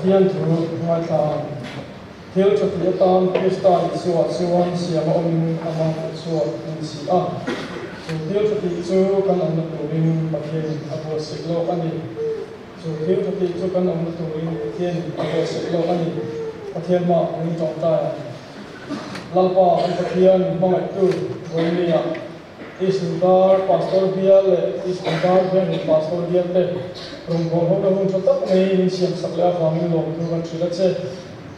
Pathian thu ngaithla ang. Thil tha tih atan Krista Isua chuan siama awmin ama kutchhuak a ni si a. Chu thil tha tih chu kan awmna turin Pathianin a buatsaih lawk a ni. Chu thil tha tih chu kan awmna turin Pathianin a buatsaih lawk a ni. Pathian mah min tawngtai ang. Lalpa kan Pathian min hmangaihtu Vawinia Isundar Pastor bial leh Isundar Vengin Pastor bial te rawngbâwl hona hun tha tak mai min siam sak leh avangin lawmthu kan hrilh a che.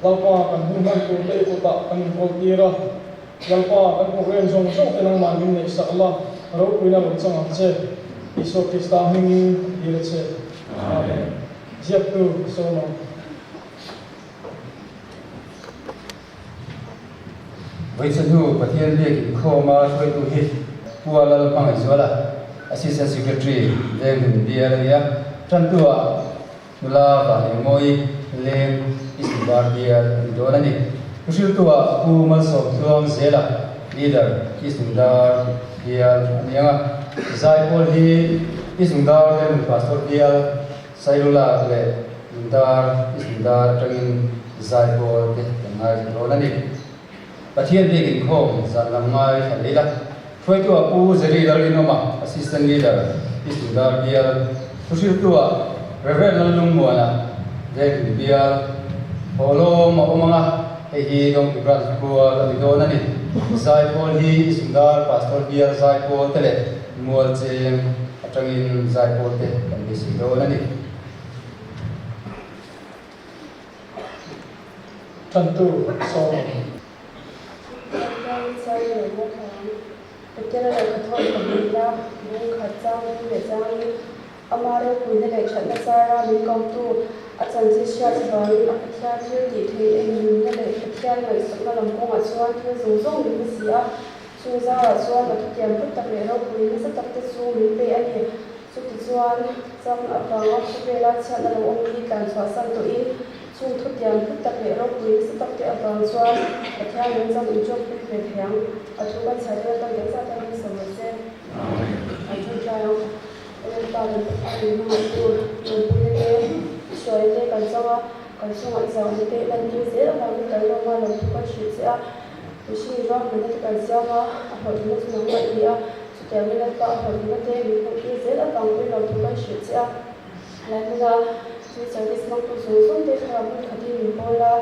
Lalpa kan hun hman tur te i kutah kan inkawl tir a. Lalpa kan program zawng zawng te nangmah min neih sak la, ropuina lo chang ang che. Isua Krista hmingin ka dil a che. Amen. Ziaktu Solomon. Vawicha hnu Pathian biak inkhawma hruaitu hi Pu Alal Hmangaihzuala, Assistant Secretary, Venghun Bial a ni a. Tantu-ah nula Vanengmawi Leng Isundar Bial a ni dawn a ni. Thuhriltu-ah Pu Malsawmtluang Zela, Leader, Isundar Bial a ni ang a. Zaipawl hi Isundar Venghun Pastor Bial, Sailulak leh Lungdar Isundar atangin zaipawl te kan ngaithla dawn a ni. Pathian bik inkhawm zan lam ngaithla leh ila. Hruaitu ah Pu Zeri Lalrinawma, Assistant Leader, Isundar Bial, Thuhriltu ah Rev. Lallungmuana, Venghun Bial, Hawlawm a awm ang a, hei hi Dawngtu Branch pual a ni dawn a ni. Zaipawl hi Isundar Pastor Bial zaipawl te leh Mualcheng atangin zaipawl te kan beisei dawn a ni. Tantu sawm. Tantuin China lohna thawng Petera lehkha thawn pahnihna bung khat chang ring leh changin ama ropuina leh thatna zara min kotu a chanchin hriat avangin a Pathian thil tih theih eng nunna leh Pathian ngaihsakna lam kawngah chuan thil zawng zawng min pe si a. Chu zarah chuan a thutiam hlu tak leh ropui nasa tak te chu min pe a ni. Chutichuan, chang avanga khawvela chhiatna lo awm hi tlan chhuahsan tawhin, chung thutiam hlu tak leh ropui nasa tak te avang chuan Pathian min chang inṭawmpui ve thei ang. A thu kan chhiat hian kan kan zat a rinsa rawh se. An ṭawngṭai ang. Lalpa kan Pathian min hmangaih tur lawmpuina te, i hruaina te kan chang a, kan chungah i zauhna te i lantir zel avangin kan lawm a, lawmthu kan hrilh che a. Mihring ruahmanna te kan siam a, a hlawhtlinna chu nangmah i ni a, chutiangin Lalpa a hlawhtlinna te min hmuhtir zel avang pawhin lo thu kan hrilh che a. Helai hmuna civil service hmangtu zawng zawng te thlarau hmun khatin min pawl a,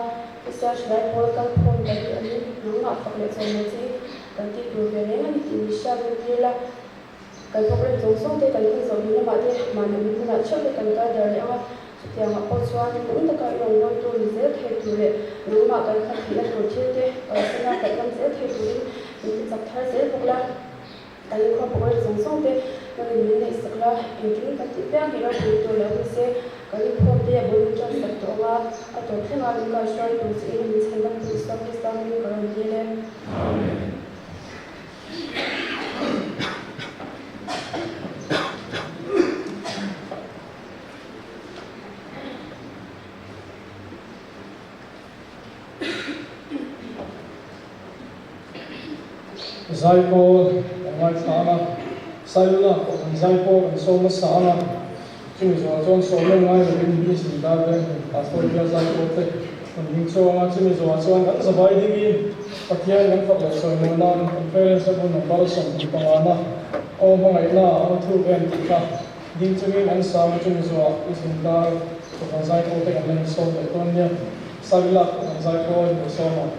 Kristian hrilai pawl kal khawm ta hi a ni, nangmah fak leh chawhmeh che hi kan tih tur ve reng a ni tih min hriat reng tir la. Kan program zawng zawng te kan hun zawh hnu lamah te mahni awm hunah theuh te kan kal der leh ang a, chutiangah pawh chuan nung taka i rawn ngawi tur ni zel thei tur leh nangmah kan khat theihna tur thil te kalsana kaih ngam zel thei turin min ti chak thar zel bawk la. Kan inkhawm program zawng zawng te nangin min neihsak la, engkim kan tih piang hi ropui tur lo ni se, kan inkhawm te a bul min tan sak tawh ang a, a tawp thlengah min kaihruai tur che in min chhan dam tu Isua Krista hming ka rawn dil e. Amen. Zaipawl kan ngaithla ang a, Sailula pawh kan zaipawl kan sawm nasa ang a, chumi zawhah chuan sawmna ngai lovin Miss Nidar Veng Pastor Bial Zaipawl te kan ding chhuak ang a, chumi zawhah chuan kan zavai dingin Pathian kan fak leh sawi maw nan Conference a bu number 25 na aw hmangaihna a awm thuk em tih kha ding chungin an sang a chumi zawhah i zin dar Kohhran Zaipawl te kan la insawm leh dawn nia Sarilak Kohhran Zaipawl in lo sawm ang.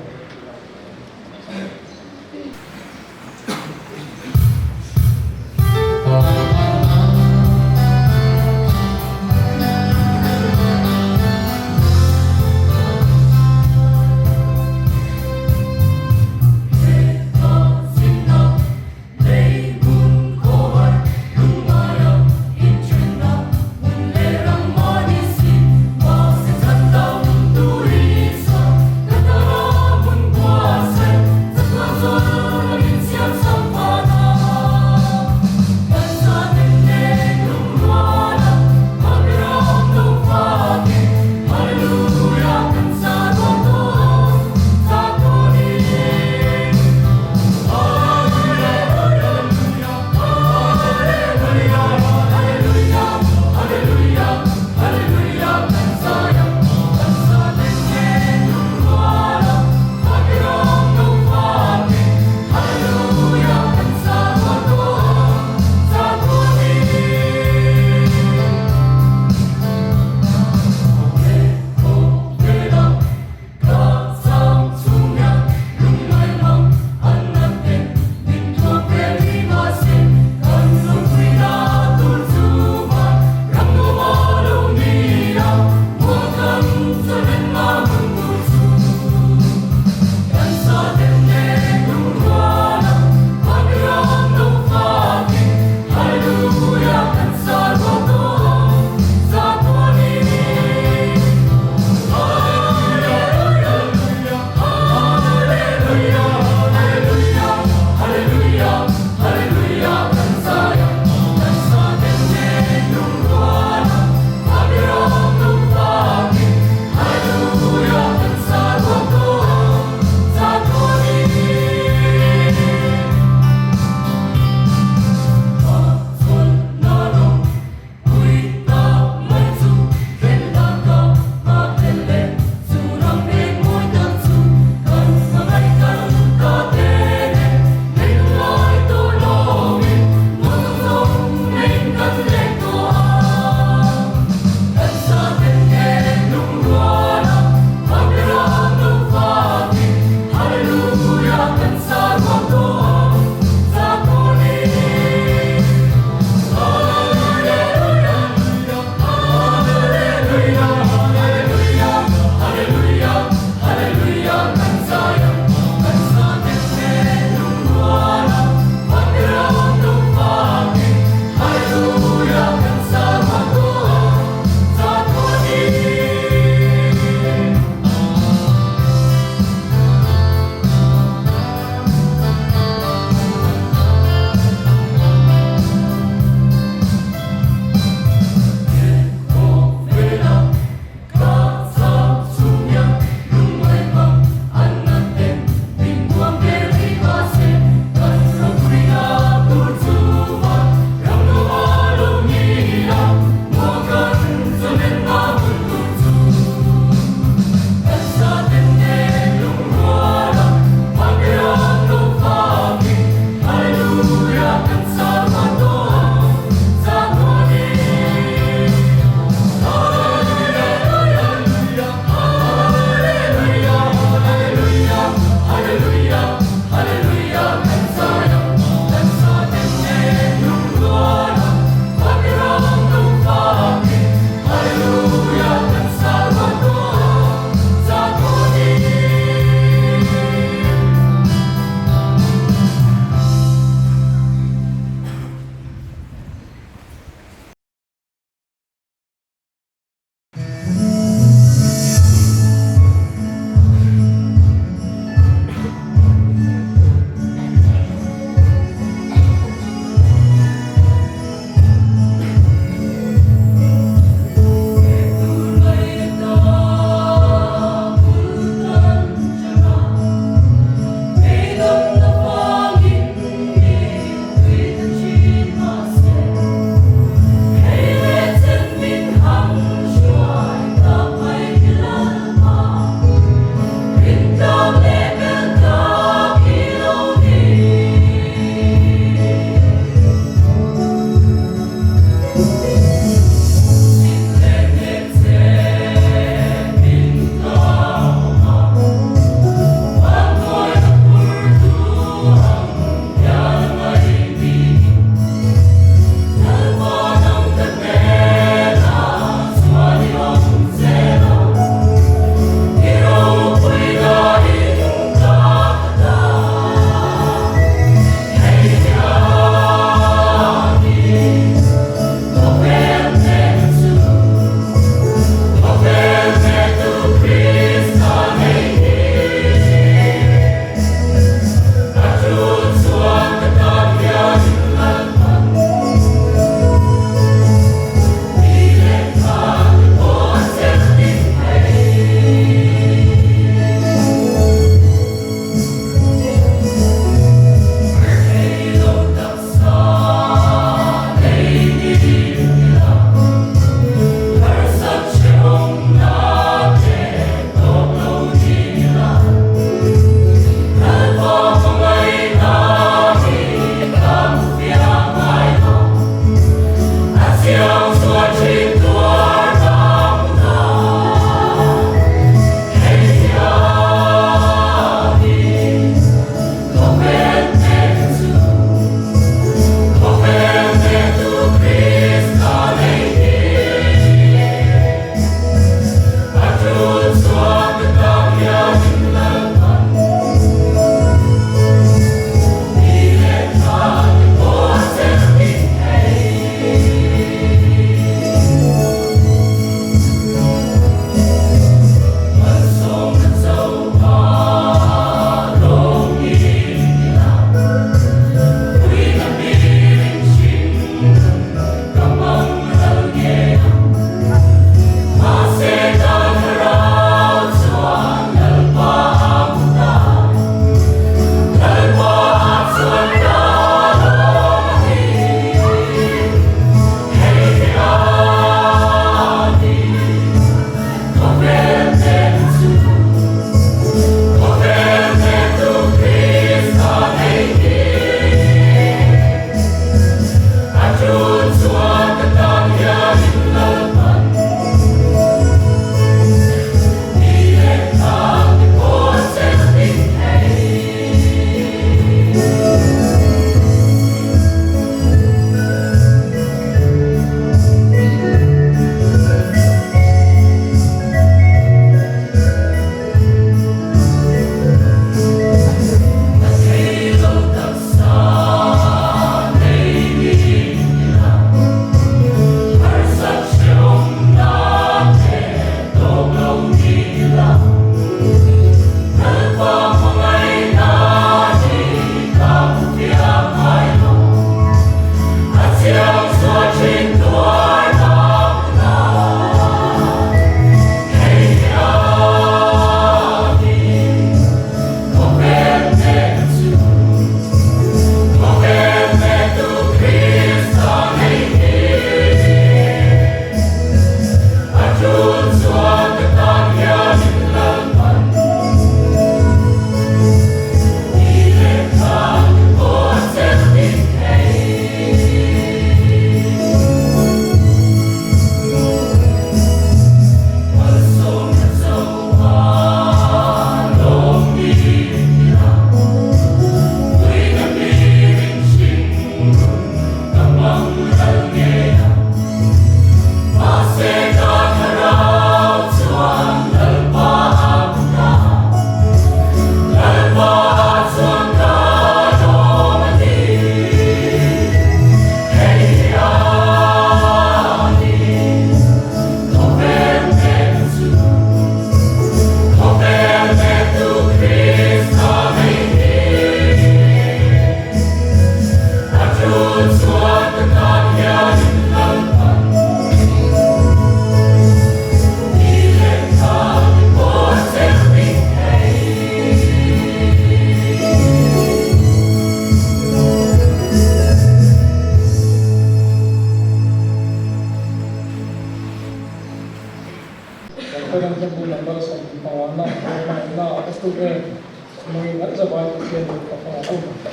ang u.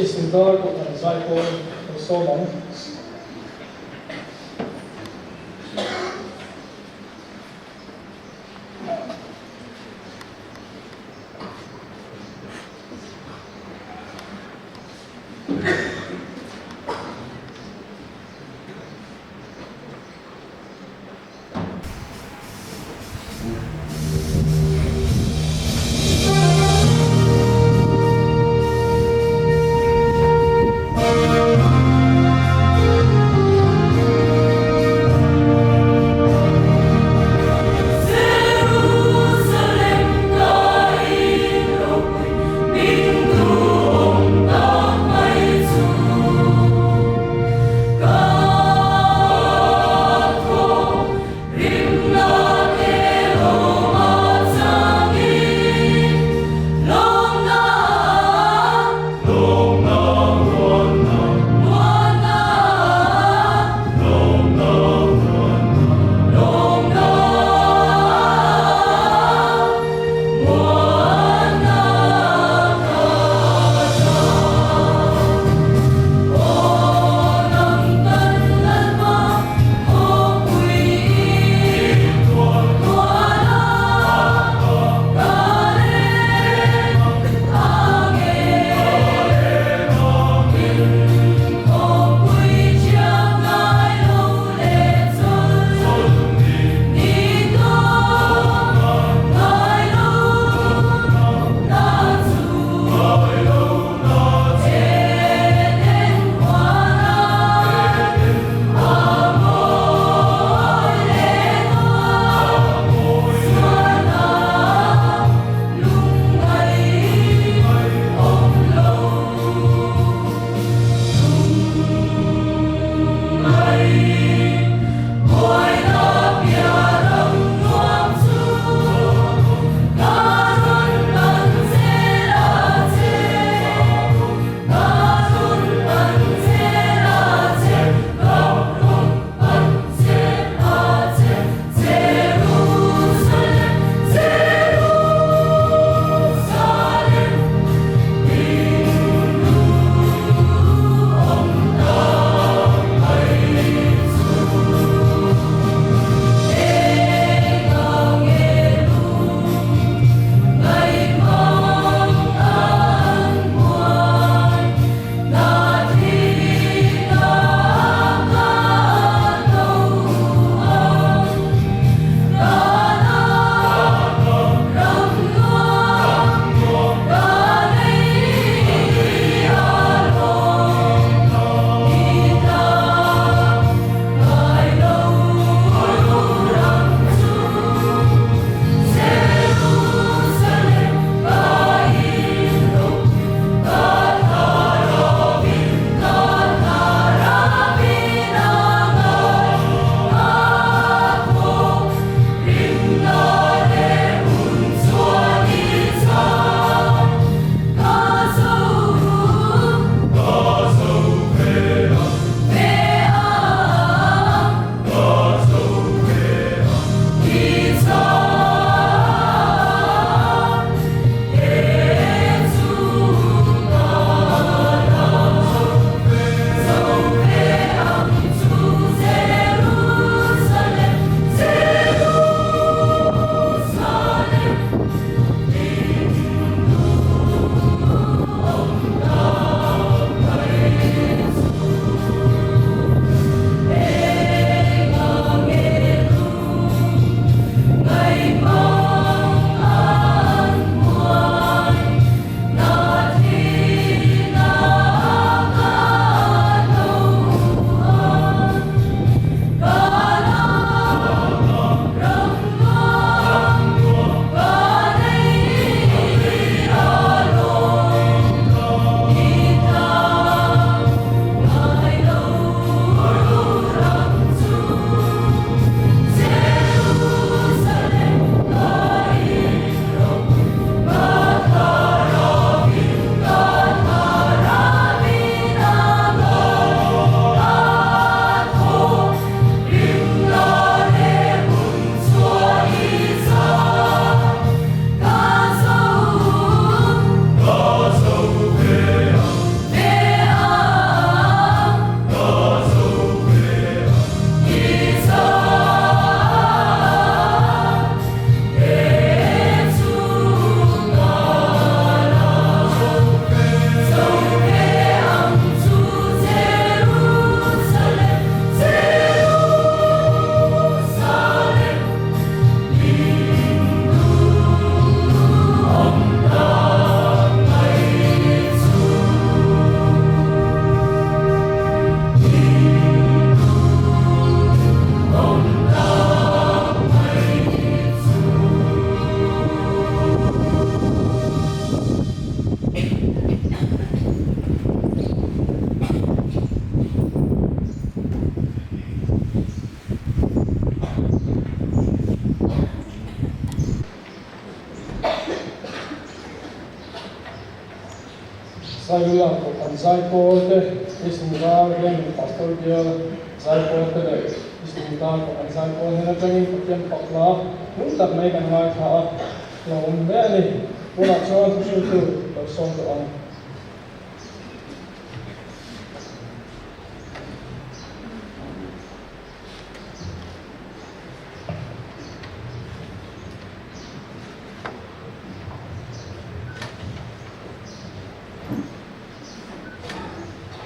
Sildar Kohhran Zaipawl kan sawm ang. Sailula Kohhran Zaipawl te, Isnudar Vengin Pastor Bial Zaipawl te leh Isnudar Kohhran Zaipawl hnen atangin Pathian fak hla nung tak mai kan ngaithla a, lo awm hle a ni. Tunah chuan thuhriltu lo sawm tawh ang.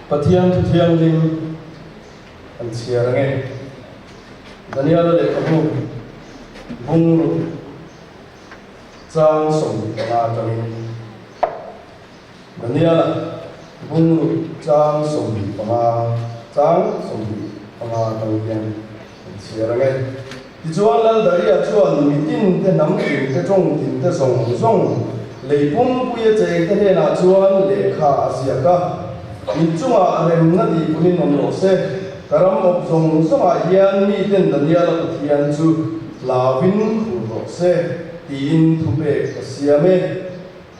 Pathian thu thianghlim an chhiar ange. Daniela lehkhabu bungruk chang 15 atangin Daniela bungruk chang 25 chang 25 atang hian an chhiar ange. Tichuan Lal Daria chuan mitin te hnam tin te tawng tin te zawng zawng lei pumpuia cheng te hnenah chuan lehkha a ziak a, In chungah remna tih punin awm rawh se, ka ram awp zawng zawngah hian miten Daniela Pathian chu hlauin khur rawh se, tiin thupek ka siam e.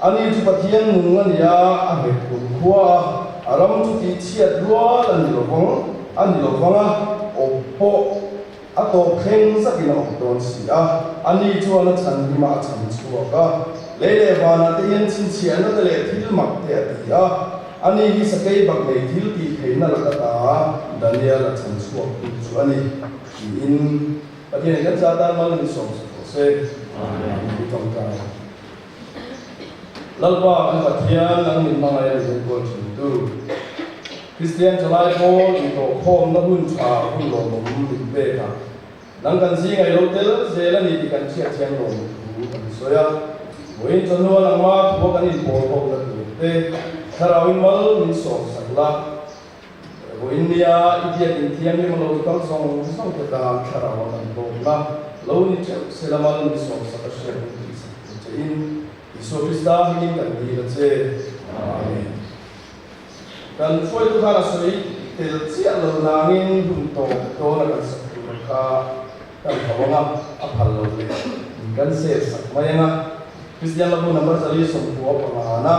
Ani chu Pathian nung a ni a, a nghet kum khua a, a ram chu tihchhiat rual a ni lovang, a ni lovang a, awp pawh. A tawp thleng zakin a awm dawn si a, ani chuan a chhan hlimah a chhan chhuak a, lei leh vanah te hian chhinchhiahna te leh thil mak te a ti a, ani hi sakei bak nei thil tih theihna laka ta Daniel a chhan chhuak tu chu a ni, tiin Pathianin kan za tan mal min sawm sak tawh se. Amen. Min tawngtai. Lalpa kan Pathian nang min hmangaih a ni enkawl thin tu. Kristian thalai pawl intawhkhawmna hun tha hun lawmawm min pek a, nang kan zingah i lo tel zel a ni tih kan hriat thiam lawm thu kan sawi a. Vawiin chawhnua nangma thua kan inpawl hawkna tur te thlarauin mal min sawm sak la. Vawiin nia i biak inthianghlim a lo kal zawng zawng te tan thlarau a kan tawkna lo ni teuh se la mal min sawm sak a hriat min tih sak tur che in Isua Krista hmingin kan dil a che. Amen. Kan hruaitu khan a sawi tel chiah lo nangin hun tawp dawn a kan sak tur kha kan hau ang a, a phal lo leh in kan sel sak mai ang a. Kristian lahu number 495 na.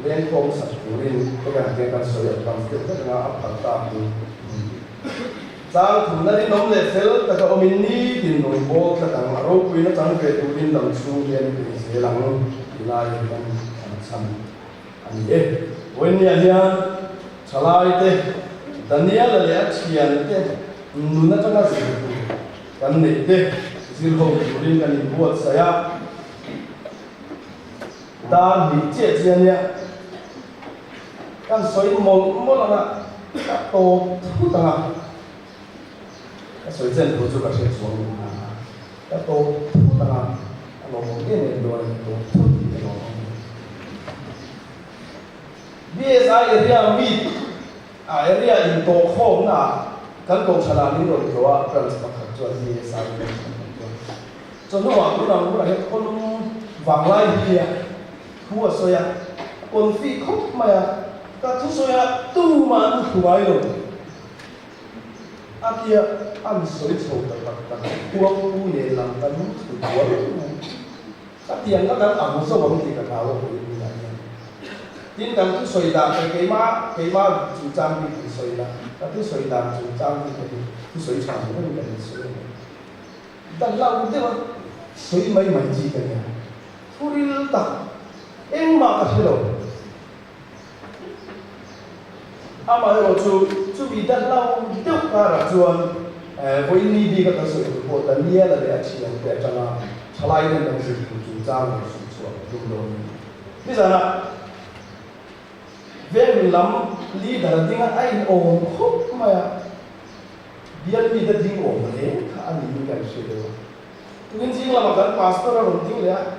Vengkhawm sak turin ka kan te kan sawi advance deuh vek anga a phal ta hi chang thumna rinawm leh fel taka awmin nitin rawn bawl tlat ang a ropuina chang ve turin dam chhung hian i bei zel ang ti lai hi kan an chhan a ni e. Vawiinniah hian thalaite Daniela leh a thiante nun atanga zir tur kan neih te zir ho turin kan inbuatsaih a. Dar hnih chiah chiah ania, kan sawi mawlh mawlh ang a, ka tawp thut ang a, ka sawi chen thu chu ka hriat chuang lo na a, ka tawp thut ang a, a lawmawm em em dawn a ni, tawp thut tih a lawmawm em. BSI area meet a area intawhkhawmna ah kan kohhran ah min rawn tlawh a, branch pakhat chuan BSI branch pakhat chuan. Chawhnuah tunang hunah hian kawlum vanglai hi a thu a sawi a, confi khawp mai a, ka thusawi a tumah an hmu ngai lo. A tia an sawi chho ta tak tak, khuangpu nen lam kan thu dual mai. Ka tiang ka kan ang zo ang tih ka hlau a hawi hunah hian. Tin kan thusawi dan te keimah keimah chungchang bik kan sawi la, ka thusawi dan chungchang bik ka hi thusawi tha lo vek kan insawi a ni. Dan lo deuh a sawi mai mai chi ka nia. Thu ril tak engmah ka hre lo. Amaherawh chu chumi dan lo deuh karah chuan vawiin bika kan sawi tur pawh Daniela leh a thiante atanga thalai ten kan zir tur chungchang rawn sawi chhuah ka tum dawn a ni. Nizanah veng lam leader a ding a, a inawm khawp mai a. Bial mite ding awm reng kha a niin kan hre deuh a. Tukin zing lamah kan pastor a rawn ding leh a,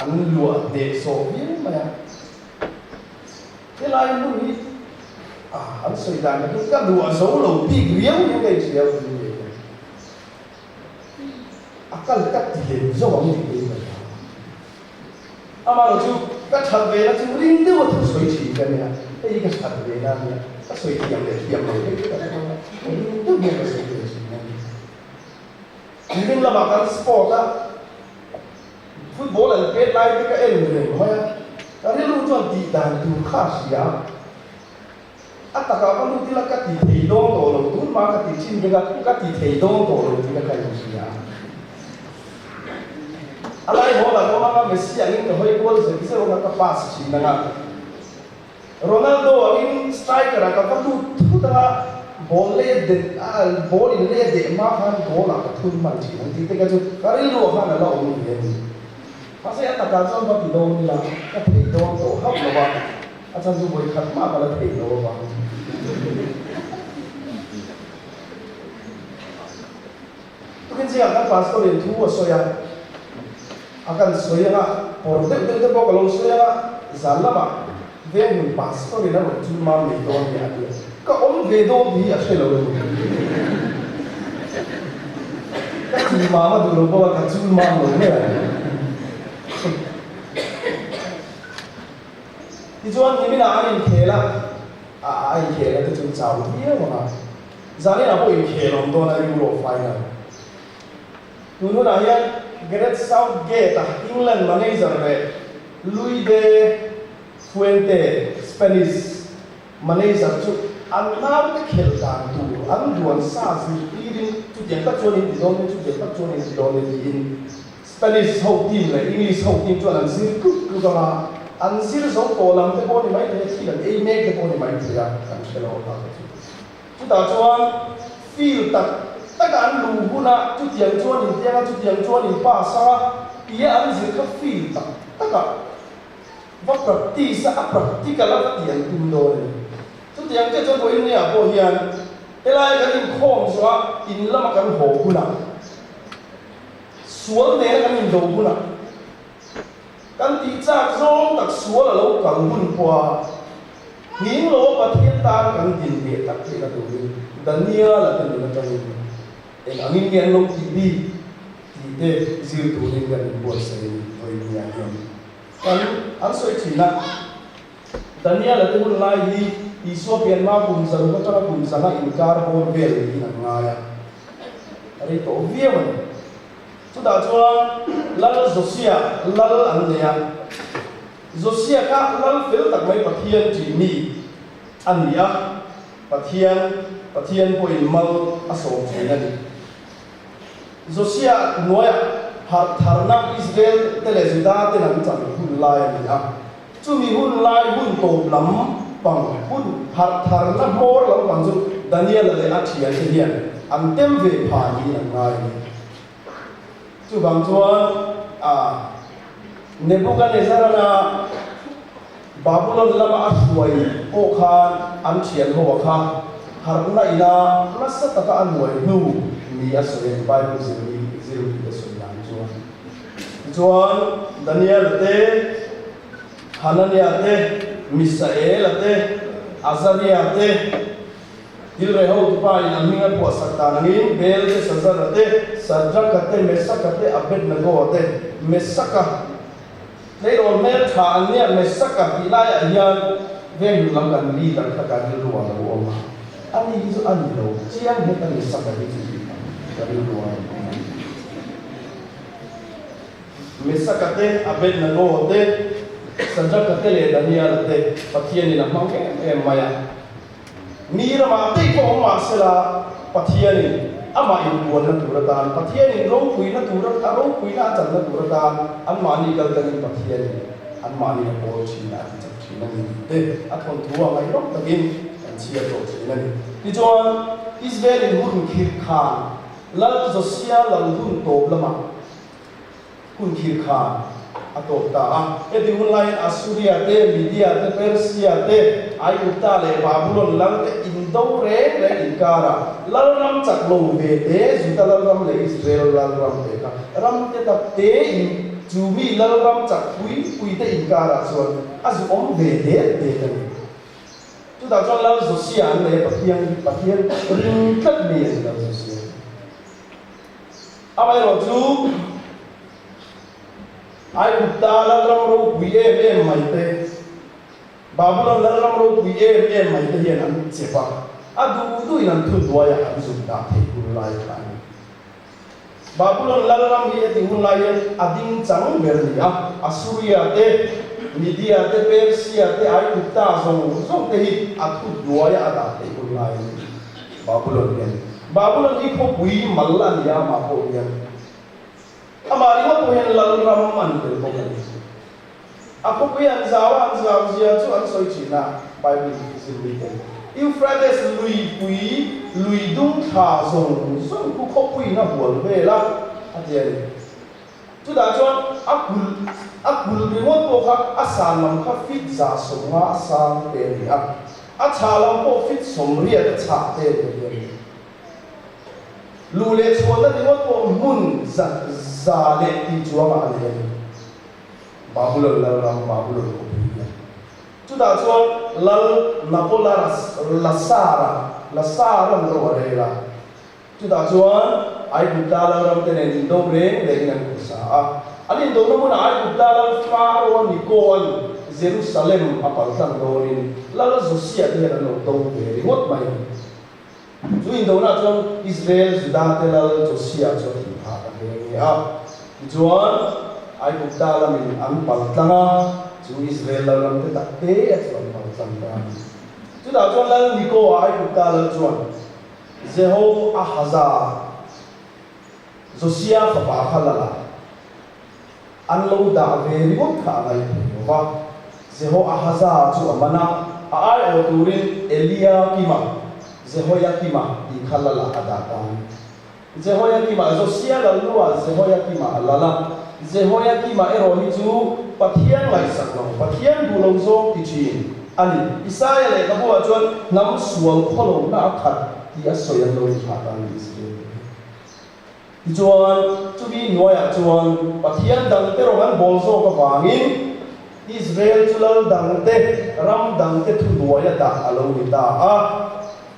an luah hneh sawh viau mai a. Helai hmun hi ah an sawi dan hi ka luah zo lo bik riau hian ka inhria a ni ngei hian. A kal ka ti lem zo ang tih pawhin ka hria. Amaherawhchu ka that ve na chu ring deuha thu sawi thin ka nia, hei hi ka that ve na ania, ka sawi thiam leh thiam lo hei ka hre lo a, ring deuh hian ka sawi ve thin a ni. Nimin lamah kan sport a, football an pet lai te ka en reng mai a. Ka rilru chuan tih dan tur kha a hria a. A takah ka lut ila ka ti thei dawn tawh lo, tun hma ka ti thin vek a, ka ti thei dawn tawh lo tih ka inhria a. A lai haw lah dawn anga Messi angin ka hawi kual zeuh zeuh anga ka pass thin anga Ronaldo angin striker ah ka va lut thut anga ball lei a det a ball in lei a deh hma khan goal ah ka thun hman thin ang tih te kha chu ka rilru ah khan a la awm ve a ni. Mahse a takah chuan va ti dawn ila ka thei dawn tawh hauh lo a. A chan chu vawi khat mah ka la theih lo avang. Tukin zingah kan pastor in thu a sawi a, a kan sawi anga pawr deuh deuh te pawh ka lo sawi anga zan lamah veng hmun pastor in a rawn chul mam nei dawn nia a ti a, ka awm ve dawn tih hi a hre lo emaw. Ka chul mam a duh lo bawk a, ka chul mam lo mai ang. Tichuan niminah an inkhel a, a inkhel a te chu chau viau ang a, zaninah pawh inkhel awm dawn a Euro final. Tun hunah hian Gareth Southgate-a England manager leh Luis de Fuente, Spanish manager chu an naute khelh dan tur an duan sa zirtirin chutiang tak chuan in ti dawn e, chutiang tak chuan in ti dawn e tiin Spanish ho team leh English ho team chuan an zir tluk tluk ang a, an zir zo tawh lam te pawh ni mai thei a, thil an ei mek te pawh ni mai thei a, kan hre lo a ka chu. Chutah chuan field tak taka an luh huna chutiang chuan in tiang a, chutiang chuan in pass ang a, tia an zir kha field tak takah va practice a, a practical a va tih an tum dawn a ni. Chutiang chiah chuan vawiin niah pawh hian helai kan inkhawm zawhah in lama kan haw hunah, Sual nena kan indo hunah kan tih chak zawng tak sual a lo kal hun pawha nghing lo a Pathian tan kan din leh tak theihna turin Daniel-a te nun atangin eng angin nge an lo tih bik tih te zir turin kan inbuatsaih vawi nia hian kan an sawi thin a. Daniel-a te hun lai hi Isua pianma kum zaruk atanga kum zanga inkar bawr vel niin an ngai a, a rei tawh viau a ni. Chutah chuan Lal Josia lal an nei a, Josia kha lal fel tak mai Pathian ṭih mi a ni a, Pathian Pathian pawhin mal a sawm ṭhin a ni. Josia hnuaiah harh tharna Israel te leh Juda ten an chan hun lai a ni a. Chumi hun lai hun tawp lam pang hun harh tharna hmawr lam pang chu Daniel-a leh a thiante hian an tem ve pha niin an ngai a ni. Chuvang chuan a Nebukanezzar-ana Babulon lama a hruai pawh khan an thian ho a kha harhna ina nasa taka a nuai hnu ni a sawi a ni, Bible zirmi zirmite sawi dan chuan. Tichuan, Daniel te, Hanania te, Misaela te, Azaria te, Tilreh hotupa in a hming a phuahsak dan angin Beltesazara te, Sadraka te, Mesaka te, Abednego-a te, Mesaka tleirawl hmel tha an nia, Mesaka tih laiah hian veng lam kan leader kha ka rilru ah lo awm a, ani hi chu a ni lo chiang het a Mesaka hi chu tih ka rilru ah lo awm a. Mesaka te, Abednego te, Sadraka te leh Daniela te Pathianin a hmang em em mai a. Mi ramah daih pawh awm mah sela, Pathianin amah inpuanna tur atan, Pathianin ropuina tur a ropuina a channa tur atan anmahni kal tlangin Pathianin anmahni a pawl thin a, a tichak thin a ni tih te a thawnthu a ngaihnawm takin kan chhiar tawh thin a ni. Tichuan, Israel-in hun khirh khan Lal Josia lal hun tawp lamah hun thir khan a tawp ta a. Heti hun laiin Assuria te, Media te, Persia te, Aigupta leh Babulon lal te indo reng reng inkarah lalram chak lo ve te, Juda lalram leh Israel lalram te kha ram te tak tein chu mi lalram chak pui pui te inkarah chuan a zu awm ve det det a ni. Chutah chuan Lal Josia an nei a, Pathian Pathian ring tlat mi a ni Lal Josia. Amaherawhchu, Aigupta lalram ropui em em mai te, Babulon lalram ropui em em mai te hian an chep a, a duh duhin an thuhnuaiah an zuk dah theih hun lai kha a ni. Babulon lalram hi heti hun lai hian a ding chang ber a ni a, Assuria te, Media te, Persia te, Aigupta zawng zawng te hi a thu hnuaia a dah theih hun lai a ni. Babulon hian Babulon hi khawpui mal a ni a, amah pawh hian amah ringawt pawh hian lalram a ni tel bawk a ni. A khawpui an zau a, an zau zia chu an sawi thin a, Bible in zirmi ten Euphrates luipui lui dung thla zawng zawng khu khawpuiin a hual vel a, a ti a ni. Chutah chuan a kulh a kulh ringawt pawh kha a san lam kha feet 150 a sang te a ni a, a chhah lam pawh feet 80 a chhah te a ni a ni. Luh leh chhuahna ringawt pawh hmun za leh tih chuangah a nei a ni. Babulon lalram, Babulon khawpui hian. Chutah chuan lal Nabolaras Lasara, Lasaran ro a rel a. Chutah chuan Aigupta lalram te nen indo reng rengin an khawsa a. An indona hmunah Aigupta lal Faro Nikoan Jerusalem a paltlang dawnin lal Josia te hian an lo do ve ringawt mai. Chu indona chuan Israel Juda te lal Josia chu a thih phah ta nghe nghe a. Tichuan, Aigupta lamin an paltlang a, chu Israel lalram te tak te a chu an paltlang ta a ni. Chutah chuan lal Nikoa Aigupta lal chuan Jehoahaza, Josia fapa kha lal a an lo dah ve ringawt kha a ngaih thei lo va. Jehoahaza chu a man a, a aiawh turin Eliakima, Jehoiakima tih kha lal ah a dah ta a ni. Jehoiakima, Josia lalnuah Jehoiakima a lal a. Jehoiakima erawh hi chu Pathian ngaihsak lo, Pathian duh lo zawng ti thin a ni. Isaia lehkhabu ah chuan hnam sual khawlohna a khat tih a sawi an lo inthlah ta a ni Israel te hi. Tichuan, chumi hnuaiah chuan Pathian dangte rawng an bawl zawk avangin Israel chu lal dangte, ram dangte thuhnuaia dah a lo ni ta a.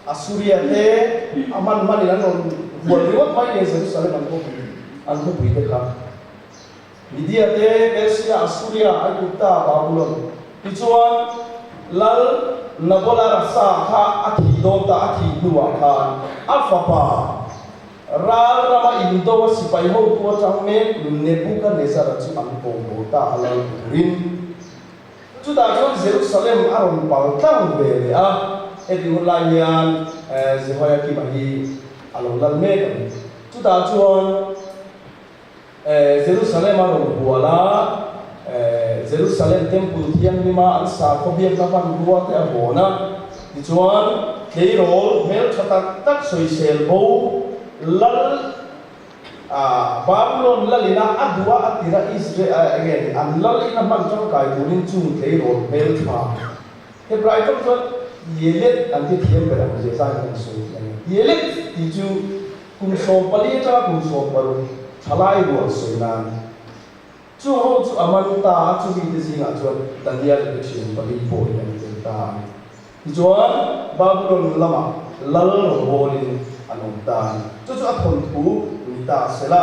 Assuria te a hman hmanin an rawn hual ringawt mai nen Jerusalem an khawpui an khawpui te kha. Media te, Persia, Assuria, Aigupta, Babulon. Tichuan, lal Nabolarasa kha a thih dawn ta, a thih hnuah khan a fapa ral rama indo a sipai hotu atang mek Nebukanezzara chu an kawmbawl ta a lal turin. Chutah chuan Jerusalem a rawn pal tlang ve leh a, heti hun lai hian Jehoiakima hi a lo lal mek a ni. Chutah chuan Jerusalem a rawn hual a, Jerusalem Temple thianghlima an sakhaw biakna hmanrua te a hawn a, tichuan tleirawl hmeltha tak tak sawisel bo lal Babulon lal ina a duh a, a tir a, Israel enge ni, an lal ina hman tangkai turin chung tleirawl hmeltha Hebrai tawng chuan Yelet an ti thiam ber ang zia zai hian an sawi tih a ni. Yelet tih chu kum 14 atanga kum 16 thalai rual sawi nan. Chung ho chu a man ta a, chumi te zingah chuan Daniel te thian pali pawh hi an tel ta a ni. Tichuan, Babulon lamah lal rawngbawlin an awm ta a ni. Chu chu a thawnthu ni ta a sel a.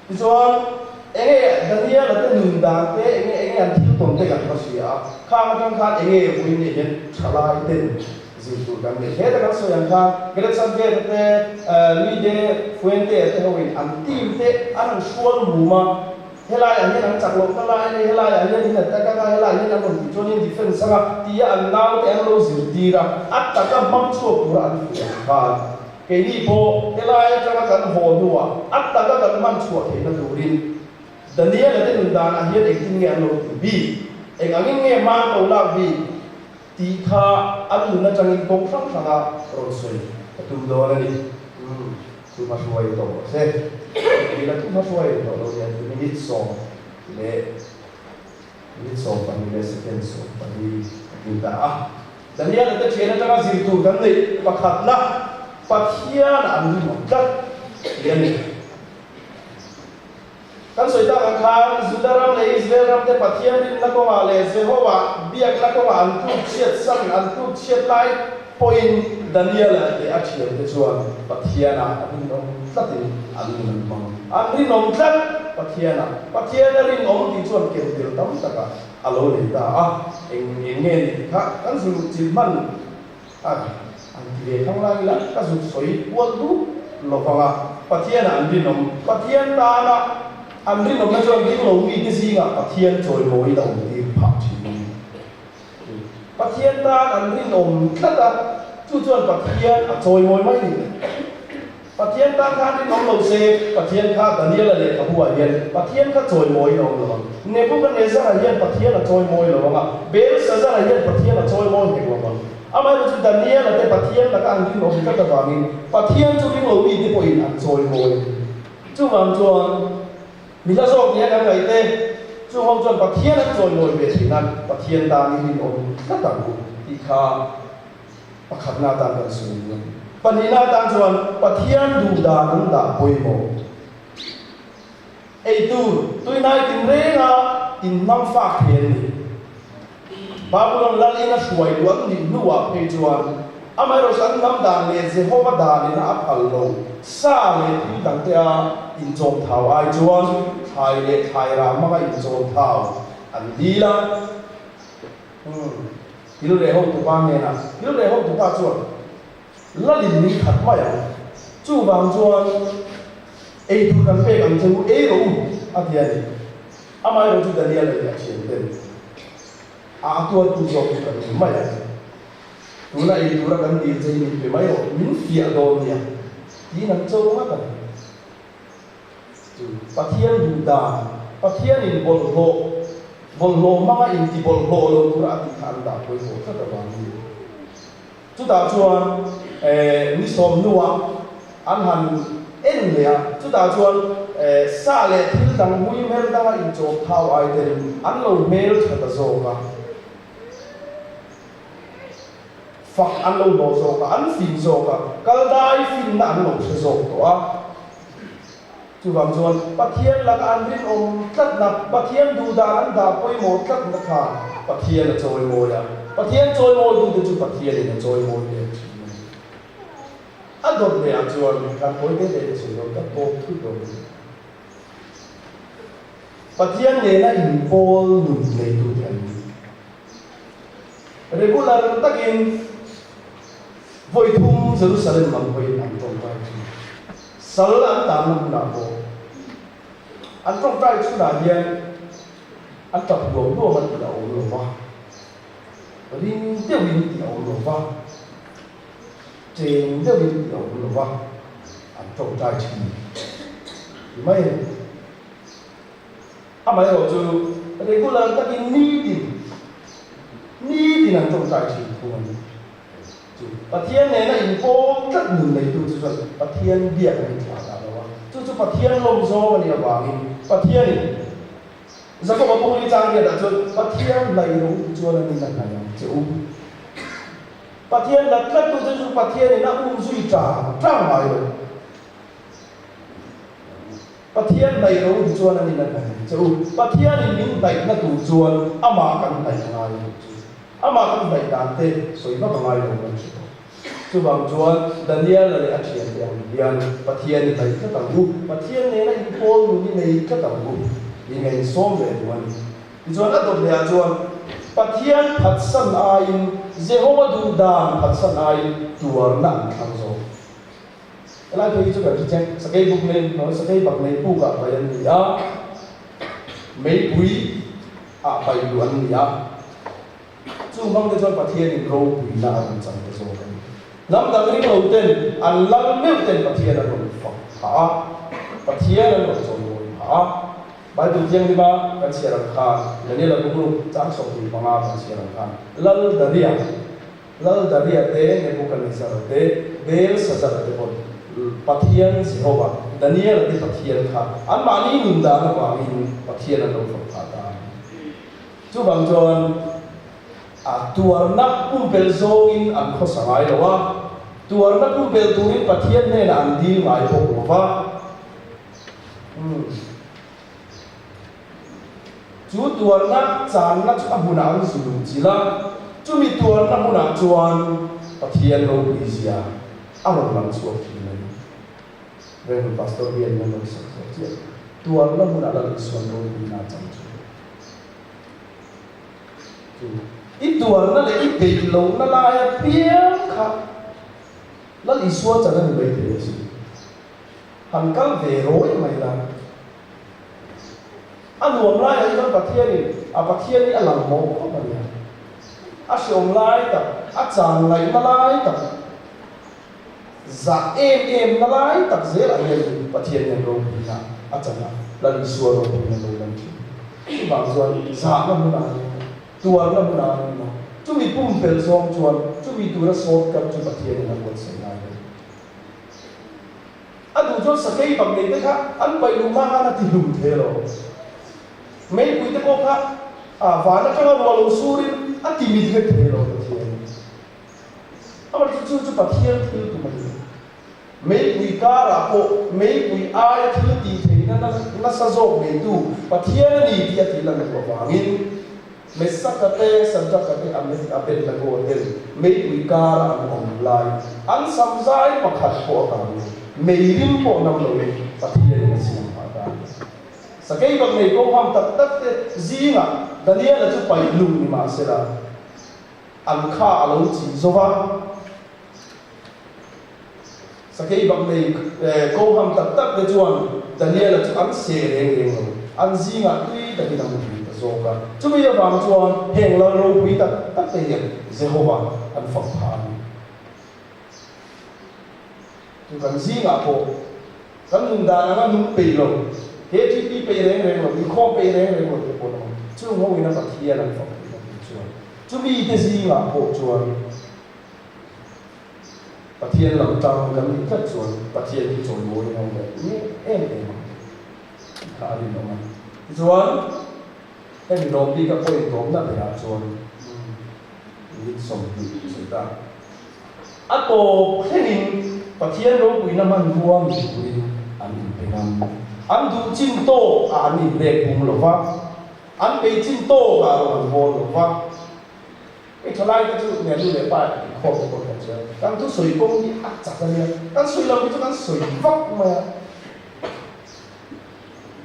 Tichuan, enge Daniela te nun dan te, enge enge an thil tawn te kan va hria a. Khang atang khan enge vawiin nei hian thalai ten zir tur kan nei. Heta kan sawi ang khan Gretchen te, Luide Fuente te hoin an team te an han hrual mum a. Helai ah hian an chak loh ta lai a ni, helai ah hian in attack anga, helai hian an rawn tih chuan in defence anga tia an naute an lo zirtir a, a taka hmang chhuak tura an fuih ang khan keini pawh helai atanga kan haw hnuah a taka kan hman chhuah theihna turin Daniel-a te nun danah hian engtin nge an lo tih bik, eng angin nge hma an lo lak bik tih kha an nun atangin kawng hrang hranga rawn sawi ka tum dawn a ni. Thu hmahruai tawh rawh se. Mila thu hmahruai tawh lo hian minute sawm leh minute 12 leh second 14 a tling ta a. Daniel-a te thian atanga zir tur kan neih pakhatna Pathian an rinawm tlat tih a ni. Kan sawi tak ang khan Juda ram leh Israel ram te Pathian rinna kawngah leh Jehovah biakna kawngah an tluk chhiat san, an tluk chhiat lai pawhin Daniela leh a thiante chuan Pathianah rinawm tlatin an nun an hmang. An rinawm tlat Pathianah. Pathiana rinawm tih chuan ken tel tam takah a lo nei ta a. Eng eng nge ni tih kha kan zuk chil hman a an ti ve thang lai ila ka zuk sawi kual duh lo vang a, Pathianah an rinawm, Pathian tana an rinawmna chuan ding lo mite zingah Pathian chawimawiin a awm tir phah. phah thin a ni. Pathian tan an rinawm tlat a, chu chuan Pathian a chawimawi mai ni. Pathian tan khan rinawm lo se, Pathian kha Daniela lehkhabu ah hian Pathian kha chawimawiin a awm lo ang. Nebuchadnezzar-a hian Pathian a chawimawi lo ang a, Belshazzar-a hian Pathian a chawimawi hek lo ang. Amaherawhchu chu Daniela te Pathian laka an rinawm tlat avangin Pathian chu ringlo mite pawhin an chawimawi. Chuvang chuan mi hla zawk nia kan ngaih te, chung ho chuan Pathian an chawimawi ve thin a, Pathian tan i rinawm tlat ang u tih kha pakhatna atan kan sawi duh a ni. Pahnihna atan chuan Pathian duhdan an dah pawimawh. Eitur tuinai tinrenga inhmang fak thei an ni. Babulon lal ina hruai duh an nih hnuah phei chuan amaherawhchu an hnam dan leh Jehova dan ina a phal lo sa leh thil dangte a inchawm thau ai chuan thlai leh thlai rah hmanga inchawm thau an dil a. Thil reh hotupa hnenah thil reh hotupa chuan Lalin min khat mai ang. Chuvang chuan ei tur kan pek ang che u, ei rawh u, a ti a ni. Amaherawhchu Daniel-a leh a thianten a a tuartu zawk chu kan ni mai a. Tuna ei tura kan dil che hi min pe mai rawh, min fiah dawn nia, tiin an cho ngat a ni. Chu Pathian duh dan, Pathianin bawlhhlawh, bawlhhlawh hmanga intibawlhhlawh lo tura a tih kha an dah pawimawh tlat avangin. Chutah chuan ni sawm hnuah an han en leh a, chutah chuan sa leh thil dang mui hmel danga inchawp thau ai ten an lo hmel tha ta zawk a, fak an lo hlawh zawk a, an fing zawk a, kaldai finna an lo hre zawk tawh a. Chuvang chuan Pathian laka an rinawm tlatna, Pathian duhdan an dah pawimawh tlatna kha Pathian a chawimawi a, Pathian chawimawitute chu Pathianin a chawimawi ve thin a ni. A dawt lehah chuan kan hawi ve leh ka sawi dawn, ka tawp thut dawn a ni. Pathian nena inpawl nun neitute an ni. Regular takin vawi thum Jerusalem lam hawiin an tawngtai thin. Sal an tanna hmunah pawh an tawngtai chhunah hian an tap luam luam a tih a awm lo va, ring deuhin tih a awm lo va, cheng deuhin tih a awm lo va, an tawngtai thin ti mai a ni. Amaherawhchu regular takin nitin nitin an tawngtai thin thung a ni. Chu Pathian nena inpawm tlat nun neitu chu chuan Pathian biak an inthlah dah lo a, chu chu Pathian lawm zawng a nih avangin Pathianin Jakoba pawh chang riatah chuan Pathian hlai ro tu chuan a nin a hlai ang che u. Pathian hlat tlat tu chu chu Pathianin a um zui tang tang ngai lo. Pathian hnaih ro ti chuan a nin a hnaih ang che u. Pathianin min hnaihna tur chuan amah kan hnaih a ngai lo chu. Amah kan hnaih dan te sawi vak a ngai lo kan hre tawh. Chuvang chuan Daniela leh a thiante ang hian Pathian i hnaih tlat ang u, Pathian nena inpawl nun i nei tlat ang u tih ngaih sawm leh duh a ni. Tichuan a dawt lehah chuan Pathian phatsan aiin Jehova duh dan phatsan aiin tuarna an thlang zawk. Helai phei hi chu kan hre chiang, sakei buk nei hnuai sakei bak nei puk ah pai an ni a, meipui ah pai luh an ni a, chung hmang te chuan Pathian in ropuina a rawn chang ta zawk a ni. Hnam dang ring lo ten an lal meuh ten Pathian an rawn fak phah a, Pathian an rawn chawimawi phah a, Bible thianghlima kan chhiar ang khan Daniel-a bungruk chang 25 kan chhiar ang khan Lal Daria, Lal Daria te, Nebuchadnezzar te, Belshazzar te pawh Pathian Jehova, Daniel-a te Pathian kha anmahni nun dan avangin Pathian an lo fak phah ta a ni. Chuvang chuan a tuarna pumpelh zawngin an khawsa ngai lo a, tuarna pumpelh turin Pathian hnenah an dil ngai bawk lo va. Chu tuarna channa chu a hmunah an zu luh chilh a, chumi tuarna hmunah chuan Pathian ropui zia a rawn lang chhuak thin a ni. Rev. Pastor hian min rawn sawi zawk chiah. Tuarna hmunah Lal Isuan ropuina a chang thin. Chu i tuarna leh i beih lohna laia piang kha Lal Isua chan a ni mai thei asin. Han kal ve rawi mai la. A nun. nuam laiah hi chuan Pathianin a Pathian hi a lang mawh khawp a nia. A hreawm lai tak, a chan ngaihna lai tak, zah em em na lai tak zelah hian Pathian hian ropuina a chan a, Lal Isua ropuina lo lan thin. Chuvang chuan zahna hmunah hian tuarna hmunah an awm a, chumi pumpelh zawng chuan chumi tura sawrkar chu Pathianin a buatsaih lai a ni. A duh chuan sakei bak nei te kha an paih luh hma khan a ti hlum thei alawm. Meipui te pawh kha a van atanga ruah lo surin a ti mit vek thei alawm Pathian. Amaherawhchu chu chu Pathian thil tum a ni. Meipui karah pawh meipui aia thil tih theihna nasa zawk neitu Pathian a ni tih a tih lan duh avangin Mesaka te, Sadraka te, Abednego ten meipui kara an awm lai an sam zai pakhat pawh a kang lo, meirim pawh nam loin Pathianin a siam phah ta a ni. Sakei bak nei kawng ham tak tak te zingah Daniela chu paih lung ni mah sela, an kha a lo chih zo va. Sakei bak nei koham tak tak te chuan Daniela chu an seh reng reng lo, an zingah tui takin a muhil ta zawk a. Chumi avang chuan heng lal ropui tak tak te hian Jehova an fak phah a ni. Chu kan zingah pawh kan nun dan anga nun peih lo, KTP peih reng reng lo, inkhawm peih reng reng lo te pawh an awm. Chung ho ina Pathian an fak theih na tur chuan chumi te zingah pawh chuan Pathian lam tang kan nih tlat chuan Pathian hi chawimawi a awm leh nge em em ang tih kha a rinawm a. Tichuan, hemi lawm bika point tawpna berah chuan minute 20 sawi ta. A tawp thlengin Pathian ropuina hmanrua mi turin an inpe ngam. An duh chin tawk ah an inlek bum lo va, an bei chin tawk ah rawn an bawl lo va. I thalai te chu nge nu leh pa in khawm te pawh kan sawi a, kan thusawi kawng hi a chak a nia, kan sawi lo hi chu kan sawi vak mai a.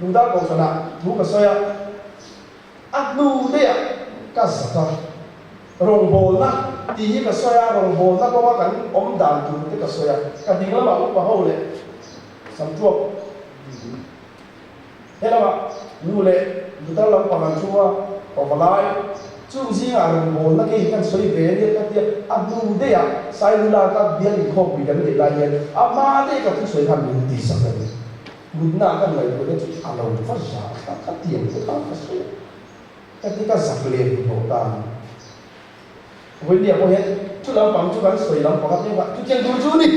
Lungdar kohhranah thu ka sawi a, a hnu daih ah ka zak a, rawngbawlna tih hi ka sawi a, rawngbawlna kawnga kan awm dan tur te ka sawi a, ka ding lamah upa ho leh samtuak He lamah nu leh nutar lampang an thu a, pavalai chung zingah rawngbawlna ke hi kan sawi ve a nia ka tia, a hnu daihah Sailula ka bial inkhawmpui kan neih lai hian a hma daih ka thusawi khan min ti sak a ni. Mutna kan ngaihtuah te chu a lo va za kha ka tiang te kha ka sawi a, ka ti ka zak leh hnuhnawh ta a ni. Vawinia pawh hian chu lampang chu kan sawi lampang a teng a, chutiang tur chu ni,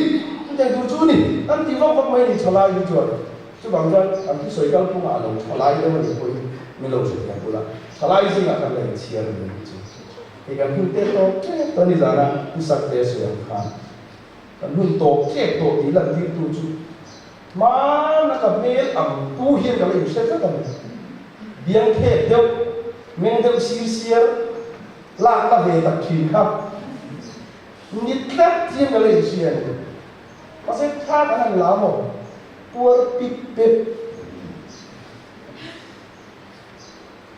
chutiang tur chu ni, kan ti vak vak mai a ni thalai hi chuan. Chuvang chuan kan thusawi kalphungah a lo thalai deuh a nih pawhin min lo hrethiam bul a, thalai zingah kan la inchhiar a ni ang chu. Hei kan hun te tawp tep tawh a ni zana Pu Sakte sawi ang khan kan hun tawp tep tawh tih lantirtu chu hmana ka hmel ang pu hian ka la inhre tlat a ni. Biang khek deuh, meng deuh sir siar, Lak na ve tak thin kha ni tlat hian ka la inhria a ni. Mahse thla kan han la maw? Puar pip pep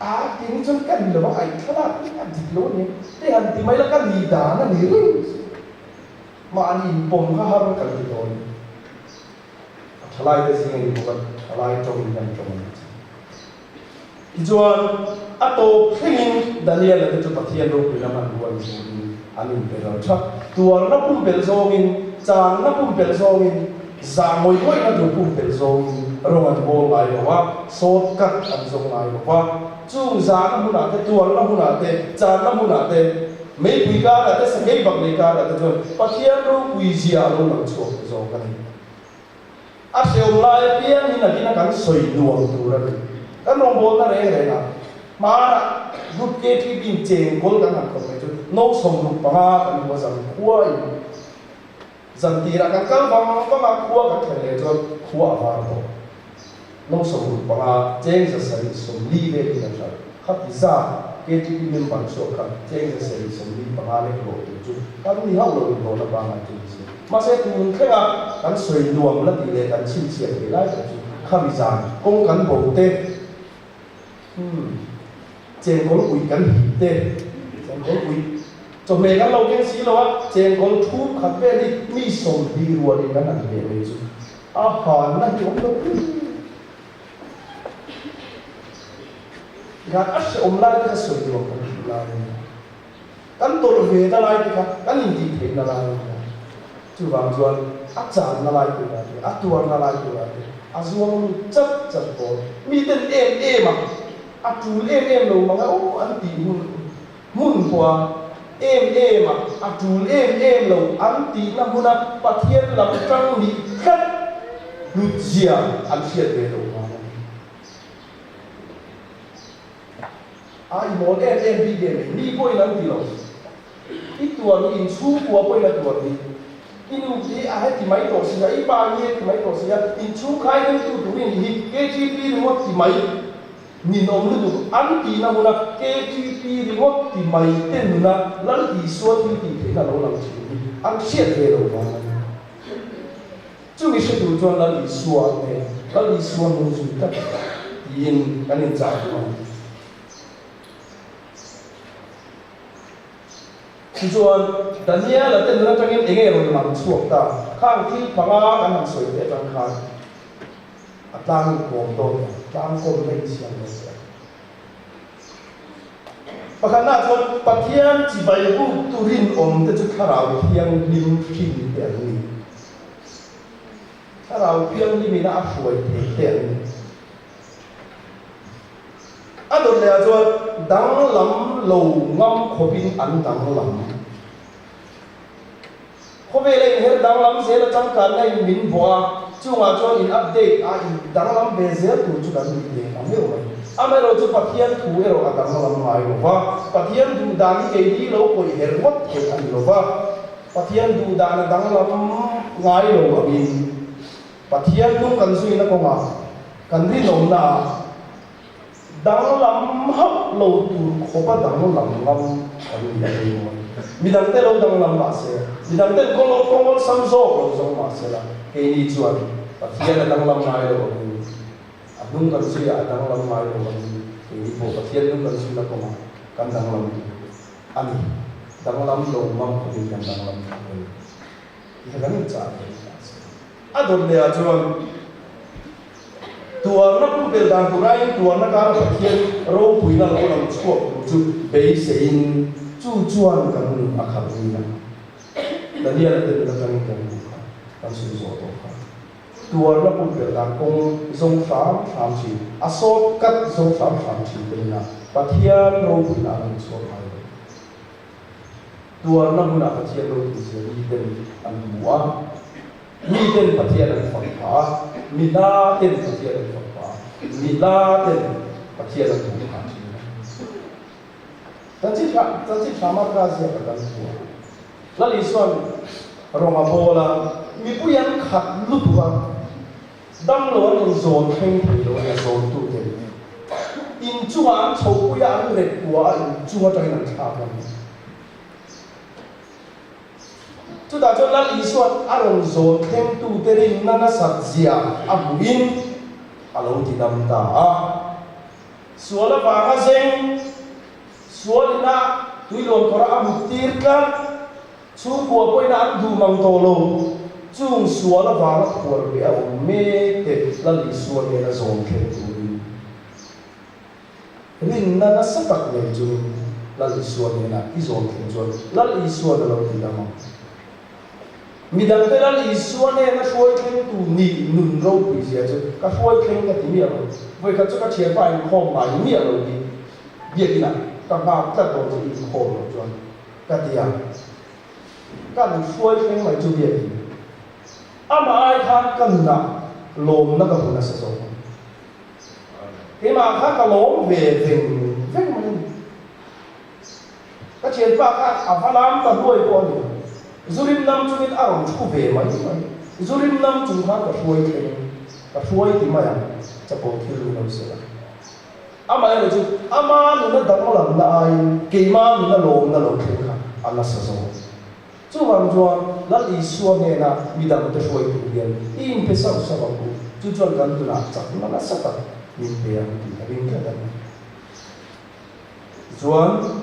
a tin chuan ka ni lo a, aih thlalak hi a dik lo a ni te han ti mai la ka ni dan a ni reng chu. Mahni inpawm kha har kan ti dawn. A thalai te zing a ni bawk a, thalai tawngin kan tawng a ni chu. Tichuan, a tawp thlengin Daniela te chu Pathian ropui lam an rual turin an inpe ral thap. Tuarna pumpelh zawngin, channa pumpelh zawngin, zah ngawih ngawihna tur pumpelh zawngin rawng an bawl ngai lo a, short cut an zawng ngai lo va. Chung zahna hmunah te, tuarna hmunah te, channa hmunah te, meipui karah te, sakei bak lei karah te chuan Pathian ropui zia a lo lang chhuak ta zawk a ni. A hrehawm lai apiang hi nakin a kan sawi nuam tur a ni. Kan rawngbawlna reng reng ah hmanah Group KTP in chengkawl kan han khawp mai chu no 65 kan hmu a zan khua in zan tirah kan kal vang vang a khua kan thlen leh chuan khua a var tawh. No 65 cheng 740 vel hi kan hralh. Khati zat KTP member chhuak kha cheng 745 lek hlawh tur chu kan ni hauh lo inhlawhna pangngai chu ni se. Mahse tun thlenga kan sawi nuam la tih leh kan chhinchhiah theih lai tak chu khami zan kawng kan bo te, umm chengkawl ui kan hip te, chengkawl ui chawhmeh kan lo keng si lo a, chengkawl thu khat vel hi mi 20 rualin kan han hmeh mai chu a hanna hi awm lo hle. Tikhan a hrehawm lai te kha sawi nuam kan tih lai a nia. Kan tawrh ve na lai te kha kan intih theih na lai a nia. Chuvang chuan a chan na lai turah te, a tuar na lai turah te a zuang lut chat chat pawl. Miten em em a, a tul em em lo mang e aw an tih hun hmun pawha em em a, a tul em em lo an tihna hmuna Pathian lam tang nih tlat hlut zia an hriat ve loh vang a ni. A i mawl em em bik em ei, mi pawhin an ti lo. I tuar hi inchhungkua pawhin a tuar hi. I nu hi a heti mai tawh si a, i pa hi heti mai tawh si a, inchhungkhai ringtu turin i hi KTP ringawt ti mai ninawm lutuk an tihna huna KTP ringawt ti mai te nuna Lal Isua thil tih theihna lo lang thin hi an hriat ve lo vang a ni. Chumi hre tur chuan Lal Isua nge Lal Isua hnung zui tlat tiin kan inchah duh ang. Tichuan, Daniela te nun atangin eng nge rawn lang chhuak ta? Khang thil panga kan han sawi te atang khan a tlang inkawm dawn ta, tlang kawmna insiam dawn ta. Pakhatna chuan Pathian chibai buk tu rinawm te chu Thlarau Thianghlim hrin te an ni. Thlarau Thianghlimina a hruai thei te an ni. A dawt leh ah chuan danglam lo ngam khawpin an danglam. Khawvela inher danglam zel a changkanna in min bawh a, chungah chuan in update a in danglam ve zel tur chu kan nih ve ta meuh mai. Amaherawh chu Pathian thu erawh a danglam ngai lo va, Pathian duh dan hi keini lo pawih her ngawt theih a ni lo va, Pathian duh dan a danglam ngai lo angin Pathian nung kan zuina kawngah kan rinawmna ah Danglam hauh lo tur khawpa danglam ngam kan ni a ni maw? Midangte lo danglam mah se, midangten kawng lo kawng awlsam zawk lo zawng mah se la, keini chuan Pathian a danglam ngai lo angin, a hnung kan zuiah a danglam ngai lo angin, keini pawh Pathian hnung kan zuina kawngah kan danglam tur a ni. Danglam lo ngam khawpin kan danglam tur a ni. Tih kha kan inchah ve ta se. A dawt lehah chuan tuarna pumpelh dan tur aiin tuarna kara Pathian ropuina lo lang chhuak tur chu beiseiin chu chuan kan nun a khalh ni a. Daniel-a te nun atangin kan hmuh kha, kan sawi zawh tawh kha. Tuarna pumpelh dan kawng zawng hram hram thin, a sawt kat zawng hram hram thin te nunah Pathian ropuina a lang chhuak ngai lo. Tuarna hmunah Pathian ropui zia miten an hmu a, miten Pathian an fak phah a, mi hla ten Pathian an fak phah a, mi hla ten Pathian an hmuh phah thin a. Chanchin tha Chanchin tha Marka ziaka kan hmu a, Lal Isua'n rawng a bawl a, mipui an khat lutuk a, Damlo an inzawn thleng thei lo a nia zawntute inchungah an chhohpui a, an let kua a, inchung atangin an thlak a ni. Chutah chuan Lal Isua'n a rawn zawn thlengtute rinna nasat zia a hmuhin a lo ti dam ta a. Sual avanga zeng, sual ina tuilawn kawrah a mut tir tlat. Chhungkua pawhin an duh mang tawh lo. Chung sual avanga phuar ve a awm mek te Lal Isua nena zawm thleng turin rinna nasa tak nei chungin Lal Isua nena i zawm thleng chuan Lal Isua'n a lo ti dam ang. Midangte Lal Isua nena hruai thlengtu nih nun ropui zia chu ka hruai thleng ka ti miah lo. Vawikhat chu ka thianpa inkhawm ngai miah lo hi biakinah ka nghak tlat dawn chu inkhawm loh chuan Ka ti a, ka nu hruai thleng mai chu biakin amah ai khan ka nunah lawmna ka hmu nasa zawk a. Keimah kha ka lawm ve veng veng mai a ni. Ka thianpa khan a va lam ta hluai pawh a ni lo. Zurim nam chungin a rawn thu ve mai mai. Zurim nam chung khan ka hruai thleng, ka hruai ti mai ang, chapo thil ni lo se la. Amaherawh chu ama nuna danglamna aiin keima nuna lawmna lo thleng kha a nasa zawk. Chuvang chuan Lal Isua hnena midangte hruai tur hian i inpe sauh sauh ang u, chu chuan kan nunah chakna nasa tak min pe ang tih ka ring tlat a ni. Tichuan,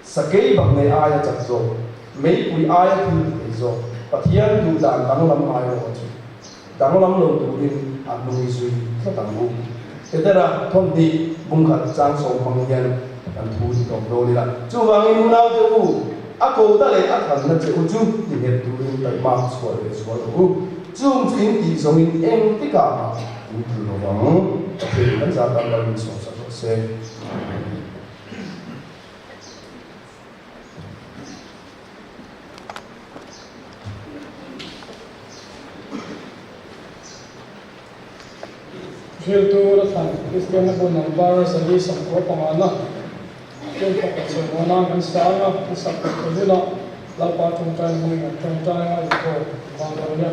sakei bak nei aia chak zawk, meipui aia thil ti thei zawk, Pathian duh dan danglam ngai lo a chu. Danglam lo turin a hnung i zui tlat ang u. Petera thawmhnih bungkhat chang sawm hmang hian kan thu ti tawp dawn ila. Chuvangin unaute u, a kota leh a thanna che u chu ti nghet turin taihmak chhuah leh zual rawh u. Chung chu in tih zawngin eng tikah mah in tlu lo vang. Pathian kan zat tan lo in sawmsak rawh se. Amen. Hriltu Lathan Kristianna bu number 495 na tum pakhat sawimuana kan sa ang a, kan sak tak ta hunah Lalpa tawngtaina hmangin kan tawngtai a, inkhawm vang dawn nia.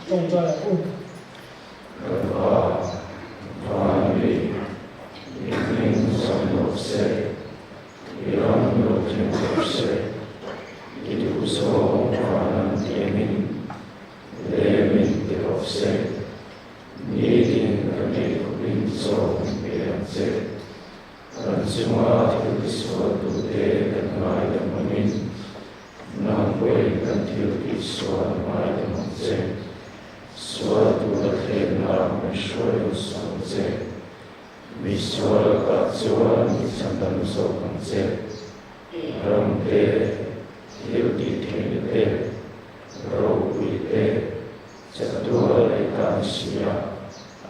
Tawngtai ang u. Kan Pa, Van mi, i hming zam lo se, i ram lo thleng lo se, i duhzawng van an tiangin lemin ti rawh se. Nitin kan ei khawpin chaw min pe ang che. Kan chunga thil tisualtute kan ngaidam angin, nang pawhin kan thil tihsual ngaidam ang che. Sual tura thlenna min hruai lo suh ang che. Mi sual lakah chuan mi chhandam zawk ang che. Ram te, thil tihtheihna te, ropui te, Chatuah leh tan sia.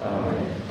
Amen.